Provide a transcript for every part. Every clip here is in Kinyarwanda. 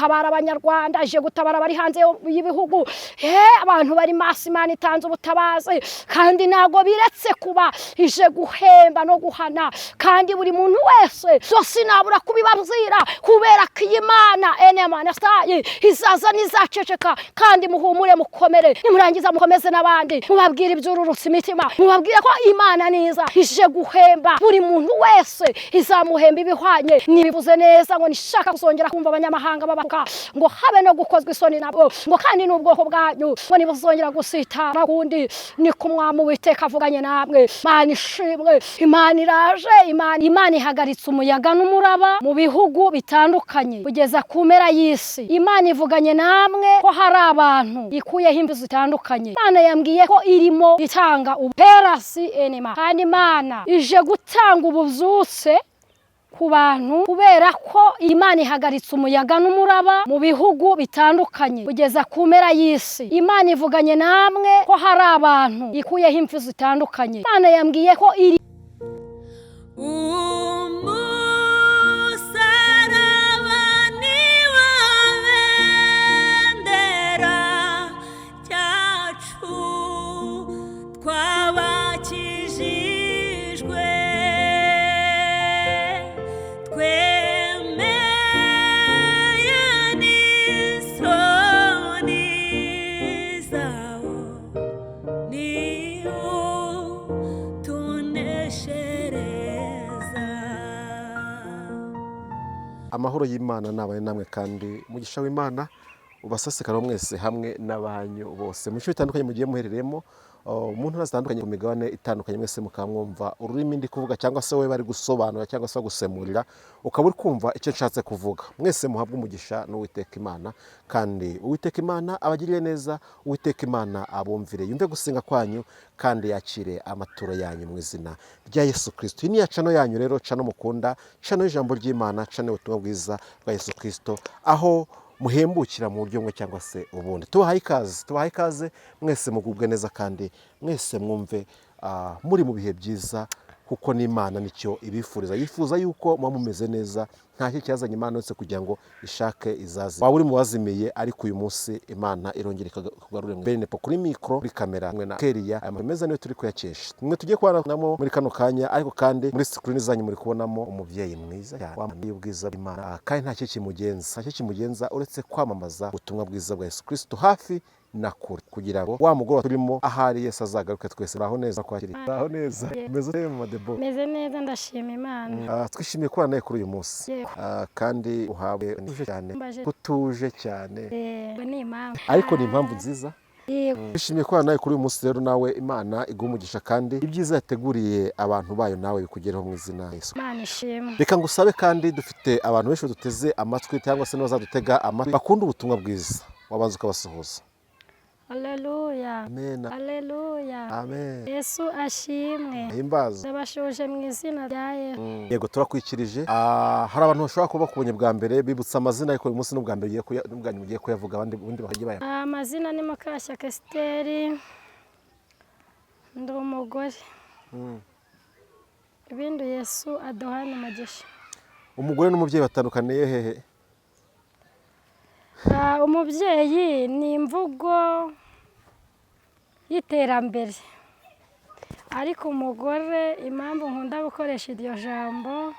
Gutabara Abanyarwanda, ije gutabara abari hanze y'ibihugu. Abantu bari maso, Imana itanze ubutabazi, kandi ntabwo biretse kuba ije guhemba no guhana. Kandi buri muntu wese, so sinabura kubibabwira, kubera ko iyi Mana enemanasayi izaza ntizaceceka. Kandi muhumure, mukomere, nimurangiza mukomeze n'abandi, mubabwire ibyururutse imitima, mubabwire ko Imana niza ije guhemba buri muntu wese, izamuhemba ibihwanye nibivuze neza. Ngo nishaka kuzongera kumva abanyamahanga babavuga, ngo habe no gukozwa isoni nabo, ngo kandi n'ubwoko bwanyu ngo ntibuzongera gusitara kundi. Ni ku Mwami Uwiteka avuganye namwe. Imana ishimwe, Imana iraje. Imana ihagaritse umuyaga n'umuraba mu bihugu bitandukanye kugeza ku mpera y'isi. Imana ivuganye namwe ko hari abantu ikuyeho imvi zitandukanye. Imana yambwiye ko irimo itanga uperasi enema, kandi Imana ije gutanga ububyutse ku bantu, kubera ko Imana ihagaritse umuyaga n'umuraba mu bihugu bitandukanye kugeza ku mpera y'isi. Imana ivuganye namwe ko hari abantu ikuyeho imvi zitandukanye. Imana yambwiye ko iri Umusaraba ni wo bendera ryacu, twabakijijwe, twemeye n'isoni zawo, niwo tuneshereza. Amahoro y'Imana nabaye namwe, kandi umugisha w'Imana ubasasekara mwese hamwe n'abanyu bose mu bice bitandukanye mugiye muherereyemo, mu ntara zitandukanye, ku migabane itandukanye. Mwese mukaba mwumva ururimi ndi kuvuga, cyangwa se wowe bari gusobanura cyangwa se bagusemurira ukaba uri kumva icyo nshatse kuvuga. Mwese muhabwe umugisha n'Uwiteka Imana, kandi Uwiteka Imana abagirire neza, Uwiteka Imana abumvire, yumve gusenga kwanyu kandi yakire amaturo yanyu mu izina rya Yesu Kirisito. Iyi ni ya channel yanyu rero, channel mukunda, channel y'ijambo ry'Imana, channel y'ubutumwa bwiza bwa Yesu Kirisito, aho muhembukira mu buryo bumwe cyangwa se ubundi. Tubahaye ikaze, tubahaye ikaze mwese, mugubwe neza kandi mwese mwumve muri mu bihe byiza, kuko n'Imana nicyo ibifuriza. Yifuza yuko muba mumeze neza. Nta cyo cyazanye Imana yose kugira ngo ishake izazi. Waba uri mu bazimiye, ariko uyu munsi Imana irongera ikakugarurira. Benepo kuri mikoro, kuri kamera hamwe na Keriya, aya meza niyo turi kuyakesha, mwe tugiye kubonamo muri kano kanya. Ariko kandi muri screen zanyu muri kubonamo umubyeyi mwiza cyane wambaye ubwiza bw'Imana, kandi nta cyo kimugenza, nta cyo kimugenza uretse kwamamaza ubutumwa bwiza bwa Yesu Kristo hafi na kure, kugira ngo wa mugoroba turimo ahari Yesu azagaruke twese. Uraho neza, kwakira, uraho neza, umeze ute, Mama Debo? Meze neza, ndashima Imana. Twishimiye kubana nawe kuri uyu munsi. Yego. Kandi uhabwe cyane. Mbaje. Kutuje cyane. Ni impamvu. Ariko ni impamvu nziza. Yego. Twishimiye kubana nawe kuri uyu munsi rero. Nawe Imana iguhe umugisha, kandi ibyiza yateguriye abantu bayo nawe bikugereho mu izina rya Yesu. Imana ishimwe. Reka ngusabe, kandi dufite abantu benshi baduteze amatwi cyangwa se n'abazadutega amatwi bakunda ubutumwa bwiza, wabanza ukabasuhuza. Aleluya. Amen. Aleluya. Amen. Yesu ashimwe. Himbaza. Ndabashuje mu izina rya Yesu. Yego, turakwikirije. Hari abantu bashobora kuba bakubonye bwa mbere, bibutsa amazina, ariko uyu munsi n'ubwa mbere ugiye n'ubwa nyuma ugiye kuyavuga, abandi ubundi bakajya bayamenya. Amazina ni Mukashyaka Esiteri, ndi umugore. Ibindi Yesu aduhane umugisha. Umugore n'umubyeyi batandukaniye hehe? Umubyeyi ni imvugo y'iterambere, ariko umugore, impamvu nkunda gukoresha iryo jambo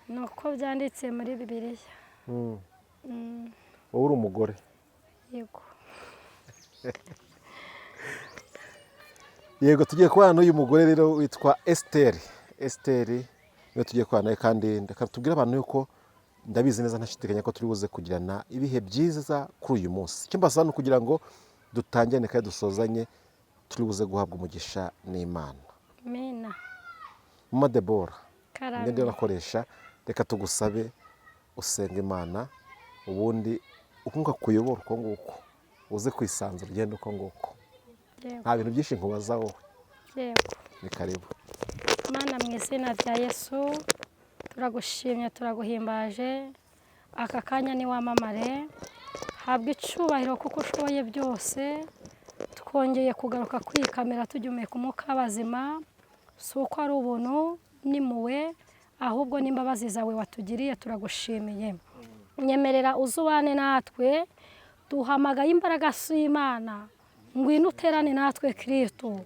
ni uko byanditse muri Bibiliya. Wowe uri umugore? Yego. Yego, tugiye kubana n'uyu mugore rero witwa Esiteri. Esiteri niwe tugiye kubana nawe, kandi reka tubwire abantu yuko ndabizi neza ntashidikanya ko turi buze kugirana ibihe byiza kuri uyu munsi. Icyo mbasaba ni ukugira ngo dutangirane kandi dusozanye, turi buze guhabwa umugisha n'Imana. Mina. Mama Debora, Karame. ngende nakoresha, reka tugusabe usenga Imana, ubundi ukunguka kuyobora uko nguko, uze kwisanzura ugende uko nguko. Yego. Nta bintu byinshi nkubaza wowe. Yego. Ni karibu. Mana, mu izina rya Yesu, turagushimye, turaguhimbaje. Aka kanya ni wamamare, habwa icubahiro kuko ushoboye byose. Twongeye kugaruka kuri iyi kamera tugihumeka umwuka w'abazima, si uko ari ubuntu n'impuhwe, ahubwo n'imbabazi zawe watugiriye, turagushimiye. Nyemerera uzubane natwe, duhamagaye imbaraga z'Imana, ngwino uterane natwe Kristo.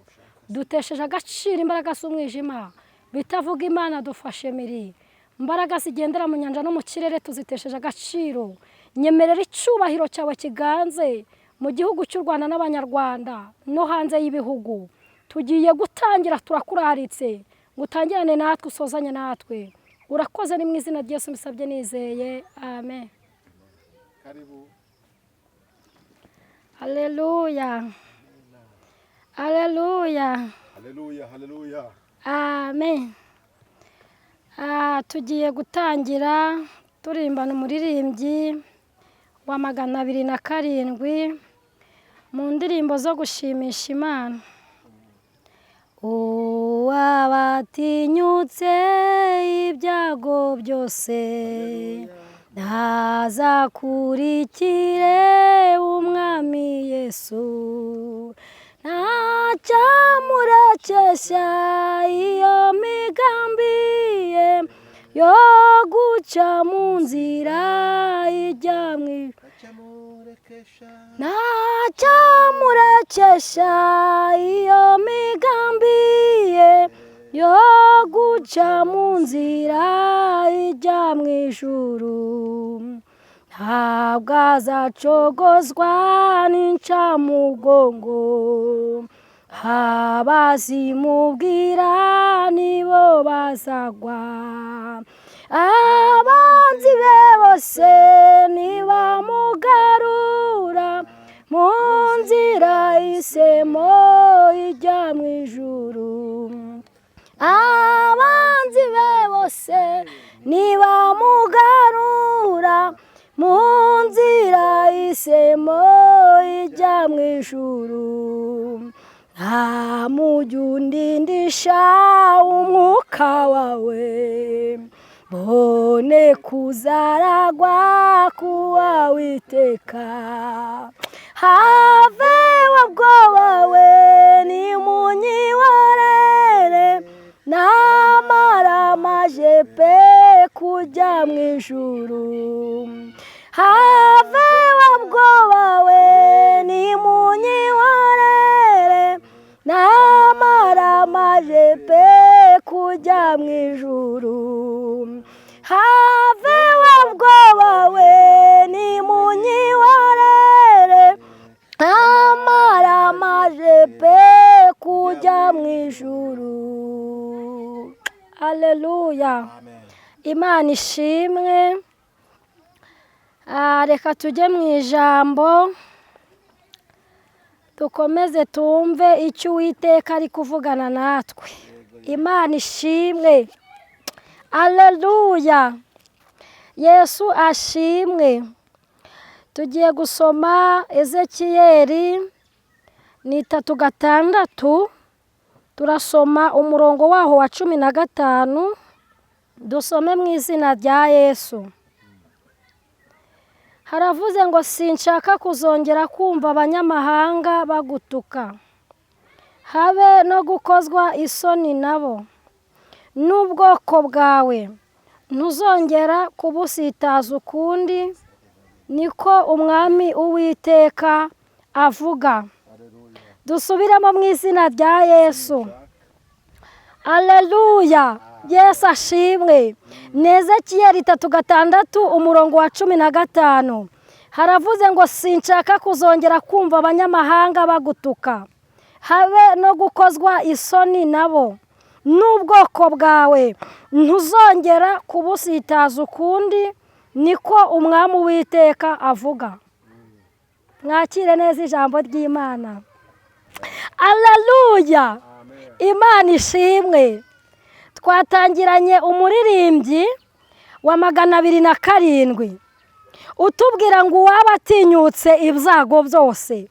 Dutesheje agaciro imbaraga z'umwijima, bitavuga Imana dufashe miri. Imbaraga zigendera mu nyanja no mu kirere tuzitesheje agaciro. Nyemerera icyubahiro cyawe kiganze mu gihugu cy'u Rwanda n'Abanyarwanda no hanze y'ibihugu. Tugiye gutangira, turakuraritse ngo utangirane natwe, usozanye natwe. Urakoze, ni mu izina rya Yesu mbisabye nizeye, amen. Karibu. Haleluya, haleluya. Haleluya, haleluya. Amen. Tugiye gutangira turirimbana umuririmbyi wa 207 mu ndirimbo zo gushimisha Imana. Uwabatinyutse ibyago byose, ntazakurikire umwami Yesu. Ntacyamurekesha iyo migambi ye yo guca mu nzira ijya mu ijuru. Ntacyamurekesha iyo migambi ye yo guca mu nzira ijya mu ijuru. Ntabwo azacogozwa n'incamugongo, abazimubwira nibo bazagwa. Abanzi be bose nibamugarura mu nzira isemo ijya mu ijuru. Abanzi be bose nibamugarura mu nzira isemo ijya mu ijuru. Nta mujyi undindisha umwuka wawe, mbone kuzaragwa kuwawiteka. Have ubwoba we nimunyiborere, namara maje pe kujya mu ijuru. Have ubwoba we nimunyiborere, namara maje pe kujya mu ijuru. Have ubwoba we nimunyiborere, namara maje pe kujya mu ijuru. Haleluya. Imana ishimwe. Reka tujye mu ijambo, dukomeze tumve icyo Uwiteka ari kuvugana natwe. Imana ishimwe. Haleluya. Yesu ashimwe. Tugiye gusoma Ezekiyeli ni 3:6, turasoma umurongo waho wa 15, dusome mu izina rya Yesu. Haravuze ngo sinshaka kuzongera kumva abanyamahanga bagutuka, habe no gukozwa isoni nabo. N'ubwoko bwawe ntuzongera kubusitaza ukundi, niko umwami Uwiteka avuga. Dusubiremo mu izina rya Yesu. Haleluya. Yesu ashimwe. Ni Ezekiyeli 3:6 umurongo wa 15. Haravuze ngo sinshaka kuzongera kumva abanyamahanga bagutuka, habe no gukozwa isoni nabo. N'ubwoko bwawe ntuzongera kubusitaza ukundi, niko umwami Uwiteka avuga. Mwakire neza ijambo ry'Imana. Haleluya. Imana ishimwe. Twatangiranye umuririmbyi wa 207 utubwira ngo uwaba atinyutse ibyago byose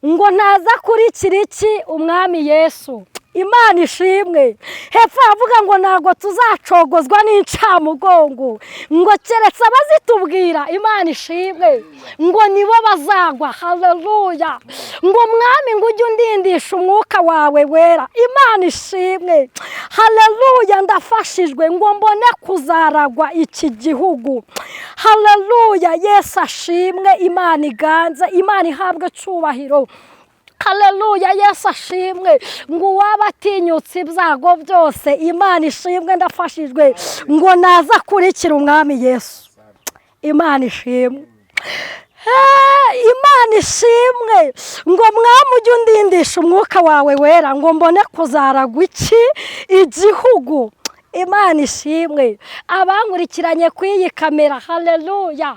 ngo ntaza kurikira iki umwami Yesu. Imana ishimwe. Hepfo aravuga ngo ntabwo tuzacogozwa n'incamugongo, ngo keretse abazitubwira. Imana ishimwe, ngo nibo bazagwa. Haleluya. Ngo mwami ngo ujye undindisha umwuka wawe wera. Imana ishimwe. Haleluya, ndafashijwe ngo mbone kuzaragwa iki gihugu. Haleluya, Yesu ashimwe. Imana iganze, Imana ihabwe icyubahiro. Haleluya, Yesu ashimwe. Ngo uwaba atinyutse ibyago byose, Imana ishimwe, ndafashijwe ngo naza akurikira umwami Yesu. Imana ishimwe. Imana ishimwe. Ngo mwami ujye undindisha umwuka wawe wera, ngo mbone kuzaragwa iki igihugu. Imana ishimwe. Abankurikiranye ku iyi kamera, haleluya,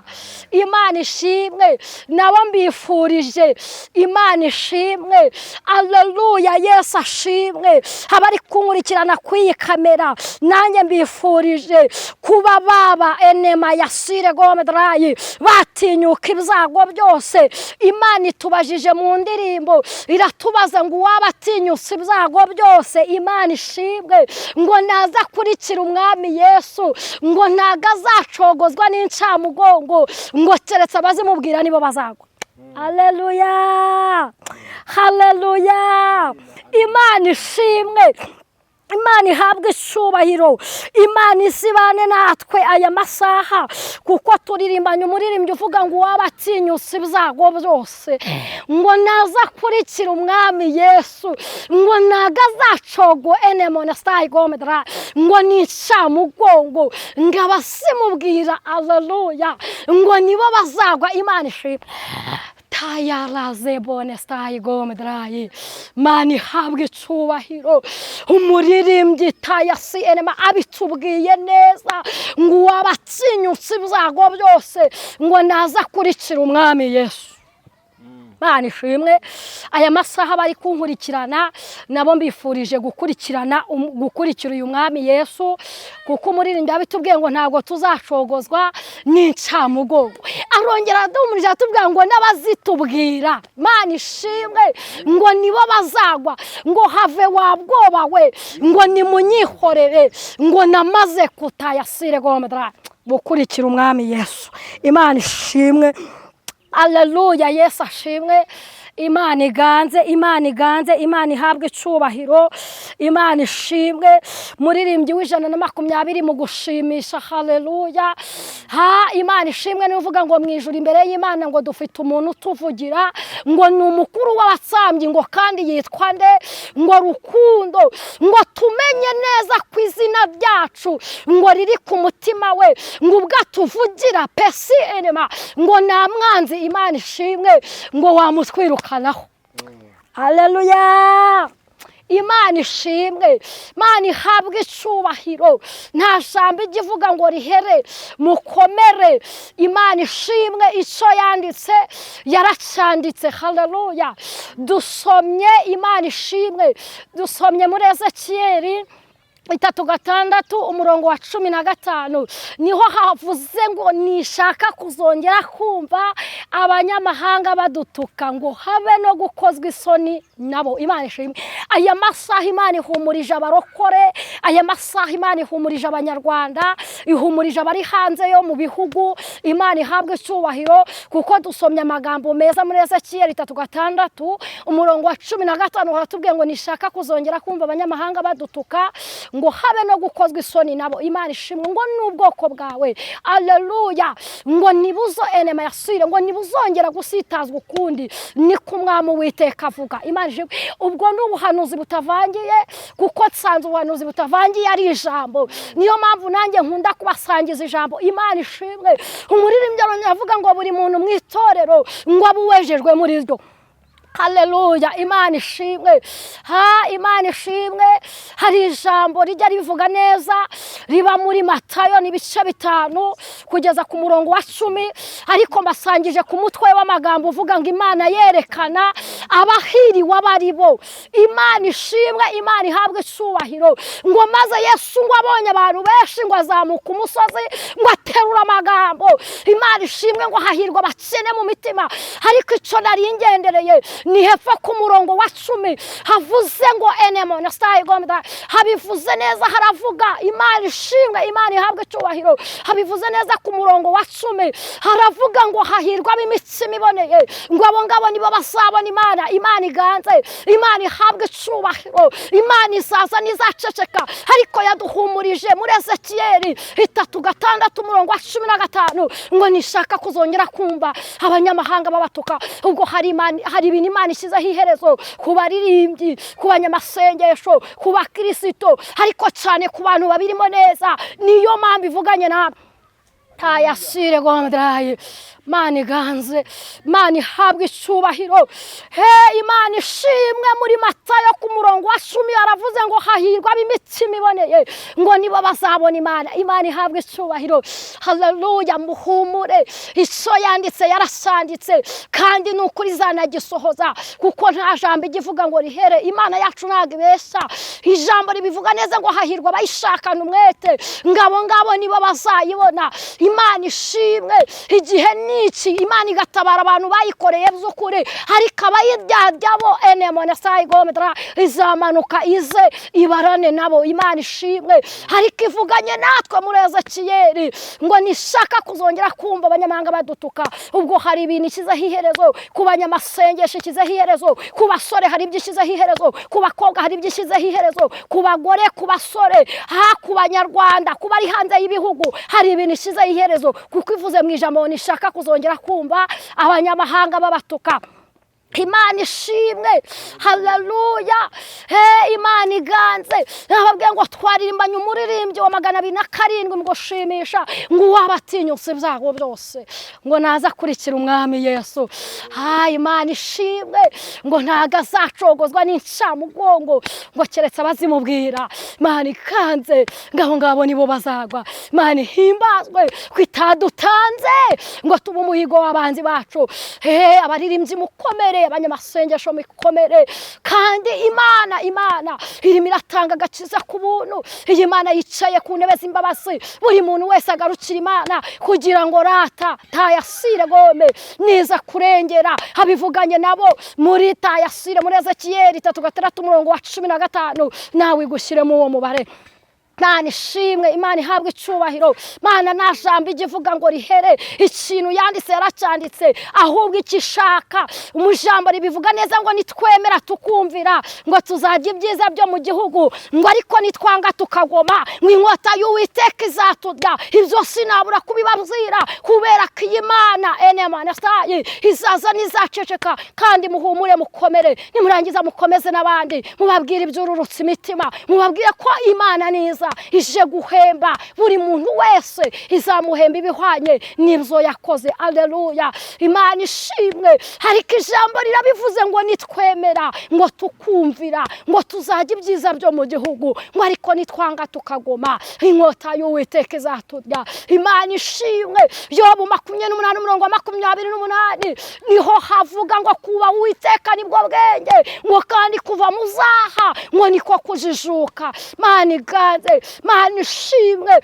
Imana ishimwe, nabo mbifurije Imana ishimwe. Haleluya, Yesu ashimwe. Abari kunkurikirana ku iyi kamera, nanjye mbifurije kuba baba enema ya sire gomedarayi, batinyuka ibyago byose. Imana itubajije mu ndirimbo, iratubaza ngo uwaba atinyutse ibyago byose, Imana ishimwe, ngo naza akurikira umwami Yesu, ngo ntago azacogozwa n'incamugongo, ngo keretse abazimubwira nibo bazagwa. Haleluya, haleluya. Imana ishimwe, Imana ihabwe icyubahiro. Imana isibane natwe aya masaha, kuko turirimbanye umuririmbyi uvuga ngo uwaba atinyutse ibyago byose, ngo naza akurikira umwami Yesu, ngo ntago azacogo enemone gomedra, ngo ni incamugongo, ngo abasimubwira, haleluya, ngo nibo bazagwa. Imana ishimwe. Tayaraze bone stayi gomedarayi. Imana ihabwe icyubahiro. Umuririmbyi tayasi enema abitubwiye neza, ngo uwaba atinyutse ibyago byose, ngo naza akurikira umwami Yesu. Imana ishimwe. Aya masaha bari kunkurikirana, nabo mbifurije gukurikirana gukurikira uyu mwami Yesu, kuko umuririmbyi abitubwiye ngo ntabwo tuzacogozwa n'incamugongo. Arongera aduhumurije atubwira ngo n'abazitubwira, Imana ishimwe, ngo nibo bazagwa. Ngo have wa bwoba we, ngo nimunyihorere, ngo namaze kutayasire gomedra, gukurikira umwami Yesu. Imana ishimwe. Haleluya, Yesu ashimwe. Imana iganze, Imana iganze, Imana ihabwe icyubahiro. Imana ishimwe. Muririmbyi w'120 mu gushimisha. Haleluya. Ha, Imana ishimwe. Niyo uvuga ngo mu ijuru imbere y'Imana ngo dufite umuntu utuvugira, ngo ni umukuru w'abatambyi, ngo kandi yitwa nde, ngo Rukundo, ngo tumenye neza ku izina ryacu, ngo riri ku mutima we, ngo ubwo atuvugira pesi enema, ngo nta mwanzi. Imana ishimwe, ngo wamutwirukanaho. Haleluya, Imana ishimwe. Imana ihabwe icyubahiro. Nta jambo ijya ivuga ngo rihere, mukomere. Imana ishimwe, icyo yanditse yaracyanditse. Haleluya. Dusomye, Imana ishimwe, dusomye muri Ezekiyeli 3:6 umurongo wa 15, niho havuze ngo nishaka kuzongera kumva abanyamahanga badutuka, ngo habe no gukozwa isoni nabo. Imana ishimwe. Aya masaha Imana ihumurije abarokore, aya masaha Imana ihumurije abanyarwanda, ihumurije abari hanze yo mu bihugu. Imana ihabwe icyubahiro, kuko dusomye amagambo meza muri Ezekiyeli 3:6 umurongo wa 15, haratubwiye ngo nishaka kuzongera kumva abanyamahanga badutuka, ngo habe no gukozwa isoni nabo. Imana ishimwe, ngo n'ubwoko bwawe. Haleluya. Ngo nibuzo enema yasire, ngo nibuzongera gusitazwa ukundi, niko umwami Uwiteka avuga. Imana ishimwe. Ubwo ni ubuhanuzi butavangiye, kuko nsanze ubuhanuzi butavangiye ari ijambo. Niyo mpamvu nanjye nkunda kubasangiza ijambo. Imana ishimwe. Umuririmbyi avuga ngo buri muntu mu itorero ngo abe uwejejwe muri ryo. Haleluya, Imana ishimwe. Ha, Imana ishimwe. Hari ijambo rijya rivuga neza, riba muri Matayo n'ibice 5 kugeza ku murongo wa 10, ariko mbasangije ku mutwe w'amagambo uvuga ngo Imana yerekana Abahiriwe abari bo. Imana ishimwe, Imana ihabwe icyubahiro. Ngo maze Yesu ngo abonye abantu benshi ngo azamuka umusozi ngo aterura amagambo. Imana ishimwe, ngo hahirwa abakene mu mitima. Ariko icyo nari ngendereye ni hepfo ku murongo wa 10 havuze ngo enemo na sayigomda, habivuze neza, haravuga. Imana ishimwe, Imana ihabwe icyubahiro. Habivuze neza ku murongo wa 10 haravuga ngo hahirwa ab'imitsima iboneye, ngo abo ngabo nibo bazabona Imana. Imana iganze, Imana ihabwe icyubahiro. Imana izaza ntizaceceka, ariko yaduhumurije muri Ezekiyeli 3:6 umurongo wa 15 ngo nishaka kuzongera kumva abanyamahanga babatuka. Ubwo hari ibintu Imana ishyizeho iherezo ku baririmbyi, ku banyamasengesho, ku bakirisito, ariko cyane ku bantu babirimo neza. Niyo mpamvu ivuganye nabo. Tayasire gondraye. Imana iganze, Imana ihabwe icyubahiro. He, Imana ishimwe. Muri Matayo ku murongo wa 10 aravuze ngo hahirwa ab'imitsima iboneye, ngo nibo bazabona Imana. Imana ihabwe icyubahiro. Haleluya. Muhumure, icyo yanditse yarasanditse, kandi ni ukuri izanagisohoza, kuko nta jambo igivuga ngo rihere. Imana yacu ntabwo ibeshya. Ijambo ribivuga neza ngo hahirwa abayishakana umwete, ngabo ngabo nibo bazayibona. Imana ishimwe. Igihe niki Imana igatabara abantu bayikoreye by'ukuri, ariko abayiryarya bo enemo na sayigomedra izamanuka ize ibarane nabo. Imana ishimwe. Ariko ivuganye natwe muri Ezekiyeli ngo nishaka kuzongera kumva abanyamahanga badutuka. Ubwo hari ibintu ishyizeho iherezo ku banyamasengesho, ishyizeho iherezo ku basore, hari ibyo ishyizeho iherezo ku bakobwa, hari ibyo ishyizeho iherezo ku bagore, ku basore, ku banyarwanda, ku bari hanze y'ibihugu, hari ibintu ishyizeho iherezo, kuko ivuze mu ijambo nishaka kuzongera kumva abanyamahanga babatuka. Imana ishimwe. Haleluya. He, Imana iganze. Nababwiye ngo twaririmbanye umuririmbyi wa 207 ngo shimisha, ngo wabatinyutse ibyago byose, ngo naza akurikira umwami Yesu. Ha, Imana ishimwe. Ngo ntago azacogozwa n'incamugongo, ngo keretse abazimubwira. Imana ikanze, ngaho ngabo nibo bazagwa. Imana ihimbazwe ko itadutanze ngo tube umuhigo w'abanzi bacu. He, abaririmbyi mukomere, abanyamasengesho mikomere. Kandi Imana, Imana irimo iratanga agakiza ku buntu. Iyi Mana yicaye ku ntebe z'imbabazi, buri muntu wese agarukira Imana kugira ngo rata tayasire gome niza kurengera. Habivuganye nabo muri tayasire muri Ezekiyeli 3:6 umurongo wa 15, nawe igushyiremo uwo mubare. Imana ishimwe, Imana ihabwe icyubahiro. Imana nta jambo igivuga ngo rihere. Ikintu yanditse yaracyanditse, ahubwo icyo ishaka mu jambo ribivuga neza ngo nitwemera tukumvira ngo tuzajya ibyiza byo mu gihugu, ngo ariko nitwanga tukagoma ngo inkota y'Uwiteka izaturya. Ibyo sinabura kubibabwira, kubera ko iyi Mana enemanasayi izaza ntizaceceka. Kandi muhumure, mukomere, nimurangiza mukomeze n'abandi, mubabwire ibyururutse imitima, mubabwire ko Imana niza ije guhemba buri muntu wese, izamuhemba ibihwanye n'ibyo yakoze. Aleluya. Imana ishimwe. Ariko ijambo rirabivuze ngo nitwemera ngo tukumvira ngo tuzajya ibyiza byo mu gihugu, ngo ariko nitwanga tukagoma inkota y'Uwiteka izaturya. Imana ishimwe. Yobu 28 umurongo wa 28 niho havuga ngo kuba Uwiteka nibwo bwenge, ngo kandi kuva muzaha ngo niko kujijuka. Imana iganze, Imana ishimwe.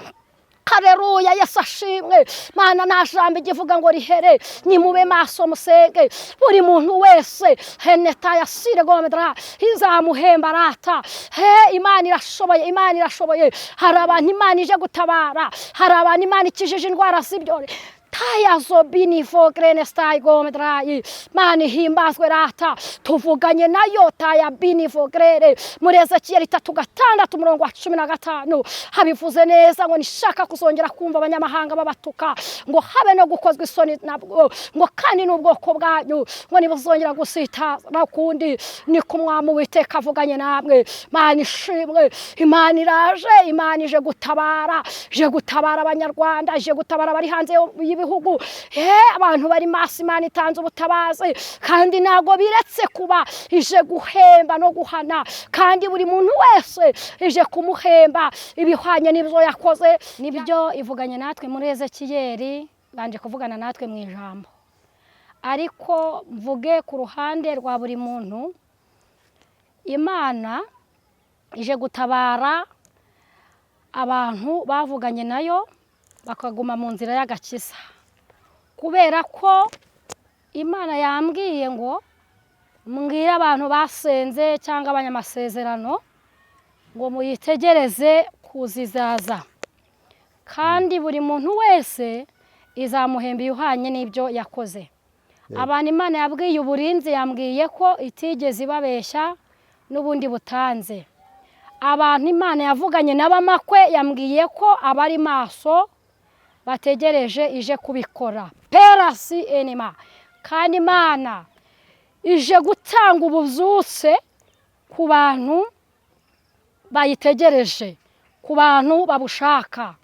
Haleluya. Yesu ashimwe. Mana nta jambo igivuga ngo rihere. Nimube maso musenge, buri muntu wese heneta yasire gomedra izamuhemba rata. He, Imana irashoboye, Imana irashoboye. Hari abantu Imana ije gutabara, hari abantu Imana ikijije indwara z'ibyore. Tayazobini vogrenestai gomedrai. Imana ihimbazwe rata. Tuvuganye nayo tayabini vogrere muri Ezekiyeli 3:6 umurongo wa 15 habivuze neza ngo nishaka kuzongera kumva abanyamahanga babatuka, ngo habe no gukozwa isoni nabwo, ngo kandi n'ubwoko bwanyu ngo nibuzongera gusitara kundi. Ni ku mwami Uwiteka avuganye namwe. Imana ishimwe. Imana iraje, Imana ije gutabara, ije gutabara abanyarwanda, ije gutabara abari hanze y'ibihugu. Abantu bari maso, Imana itanze ubutabazi, kandi ntago biretse kuba ije guhemba no guhana, kandi buri muntu wese ije kumuhemba ibihwanye n'ibyo yakoze. Nibyo ivuganye natwe muri Ezekiyeli, banje kuvugana natwe mu ijambo. Ariko mvuge ku ruhande rwa buri muntu, Imana ije gutabara abantu bavuganye nayo bakaguma mu nzira y'agakiza, kubera ko Imana yambwiye ngo mbwire abantu basenze cyangwa abanyamasezerano ngo muyitegereze kuzizaza, kandi buri muntu wese izamuhemba ihwanye n'ibyo yakoze. Abantu Imana yabwiye uburinzi yambwiye ko itigeze ibabeshya n'ubundi butanze. Abantu Imana yavuganye n'abamakwe yambwiye ko abari maso bategereje ije kubikora. Perasi enema. Kandi Imana ije gutanga ububyutse ku bantu bayitegereje, ku bantu babushaka.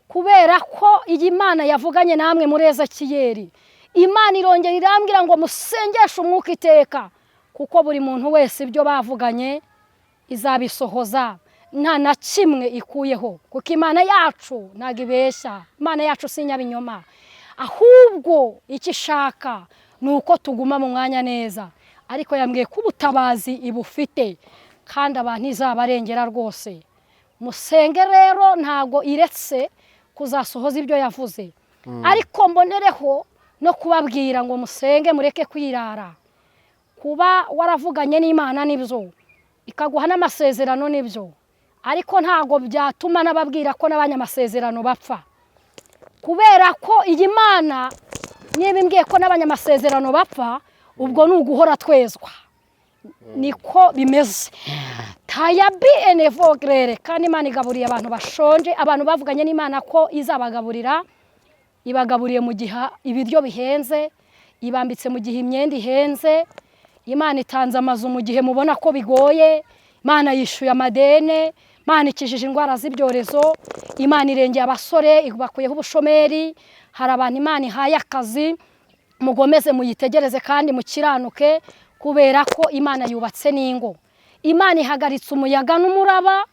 Kubera ko iyi Mana yavuganye namwe muri Ezekiyeli, Imana irongera irambwira ngo musengeshe umwuka iteka, kuko buri muntu wese ibyo bavuganye izabisohoza nta na kimwe ikuyeho, kuko Imana yacu ntabwo ibeshya, Imana yacu si inyabinyoma, ahubwo icyo ishaka ni uko tuguma mu mwanya neza. Ariko yambwiye ko ubutabazi ibufite kandi abantu izabarengera rwose. Musenge rero, ntabwo iretse kuzasohoza ibyo yavuze, ariko mbonereho no kubabwira ngo musenge, mureke kwirara. Kuba waravuganye n'Imana nibyo, ikaguha n'amasezerano nibyo, ariko ntabwo byatuma n'ababwira ko n'abanyamasezerano bapfa, kubera ko iyi Mana niba imbwiye ko n'abanyamasezerano bapfa, ubwo ni uguhora twezwa, niko bimeze. Taya bi enevogrere. Kandi Imana igaburiye abantu bashonje, abantu bavuganye n'Imana ko izabagaburira, ibagaburiye mu gihe ibiryo bihenze, ibambitse mu gihe imyenda ihenze, Imana itanze amazu mu gihe mubona ko bigoye, Imana yishyuye amadene, Imana ikijije indwara z'ibyorezo, Imana irengeye abasore ibakuyeho ubushomeri, hari abantu Imana ihaye akazi. Mugomeze muyitegereze kandi mukiranuke, kubera ko Imana yubatse n'ingo. Imana ihagaritse umuyaga n'umuraba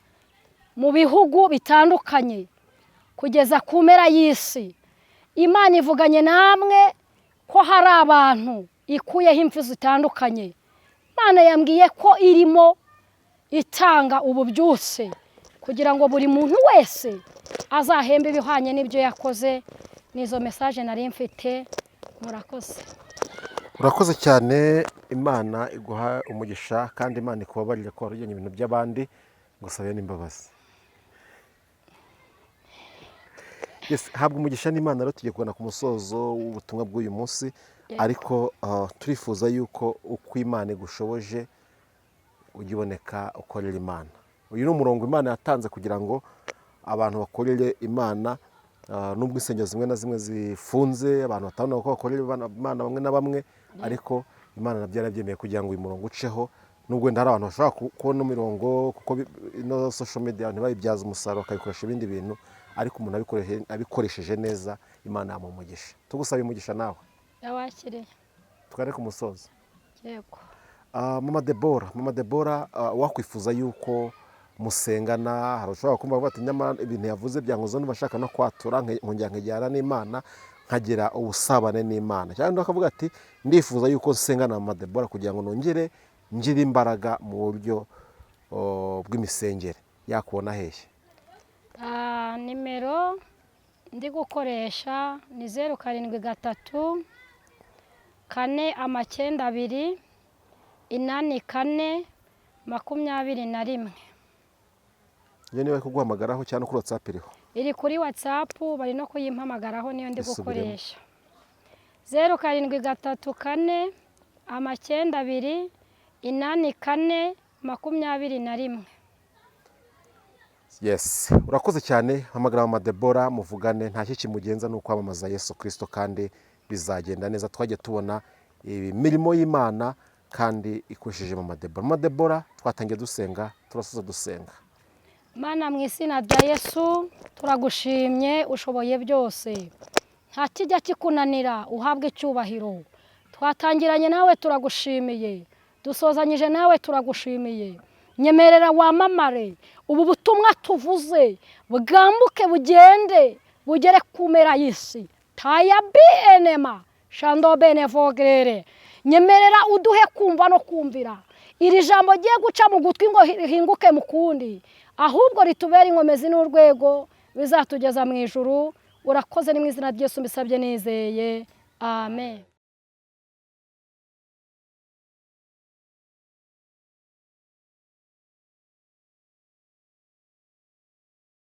mu bihugu bitandukanye kugeza ku mpera y'isi. Imana ivuganye namwe ko hari abantu ikuyeho impfu zitandukanye. Imana yambwiye ko irimo itanga ububyutse kugira ngo buri muntu wese azahembe ibihwanye n'ibyo yakoze. N'izo mesaje nari mfite, murakoze. Urakoze cyane, Imana iguha umugisha kandi Imana ikubabarire ko warugennye ibintu by'abandi, ngusabe n'imbabazi. Yes, habwa umugisha n'Imana. Rero tugiye kugana ku musozo w'ubutumwa bw'uyu munsi, ariko turifuza yuko uko Imana igushoboje ujya uboneka ukorera Imana. Uyu ni umurongo Imana yatanze kugira ngo abantu bakorere Imana. Nubwo insengero zimwe na zimwe zifunze, abantu batabona uko bakorera Imana bamwe na bamwe, ariko Imana nabyo yarabyemeye kugira ngo uyu murongo uceho. Nubwo wenda hari abantu bashobora kubona imirongo kuko ino social media ntibayibyaze umusaruro bakabikoresha ibindi bintu, ariko umuntu abikoresheje neza Imana yamuha umugisha. Tugusaba umugisha nawe. Yawakiriye. Tugane ku musozo. Yego. Mama Debora, Mama Debora, wakwifuza yuko musengana, hari ushobora kumva avuga ati nyamara ibintu yavuze byankoze numva nshaka no kwatura nkongera nkegera n'Imana nkagira ubusabane n'Imana, cyangwa undi akavuga ati ndifuza yuko nsengana na Mama Debora kugira ngo nongere ngire imbaraga mu buryo bw'imisengere, yakubona hehe? Nimero ndi gukoresha ni 0 7 3 4 9 2 8 4 21. Iyo niba kuguhamagaraho cyangwa kuri WhatsApp iriho? Iri kuri WhatsApp, bari no kuyimpamagaraho, niyo ndi Isubiremo. gukoresha. 0 7 3 4 9 2 8 4 21. Yes, urakoze cyane. Hamagara Mama Debora muvugane, nta cyo kimugenza ni ukwamamaza Yesu Kristo kandi bizagenda neza. Twajya tubona imirimo y'Imana kandi ikoresheje Mama Debora. Mama Debora, twatangiye dusenga, turasoza dusenga. Mana mu izina rya Yesu turagushimye, ushoboye byose, nta kijya kikunanira, uhabwe icyubahiro. Twatangiranye nawe turagushimiye, dusozanyije nawe turagushimiye. Nyemerera wamamare, ubu butumwa tuvuze bwambuke bugende bugere ku mpera y'isi. Taya bi enema. Shando bene vogerere, nyemerera uduhe kumva no kumvira iri jambo rigiye guca mu gutwi ngo rihinguke mu kundi, ahubwo ritubere inkomezi n'urwego bizatugeza mu ijuru. Urakoze, ni mu izina ry'Yesu mbisabye nizeye, amen.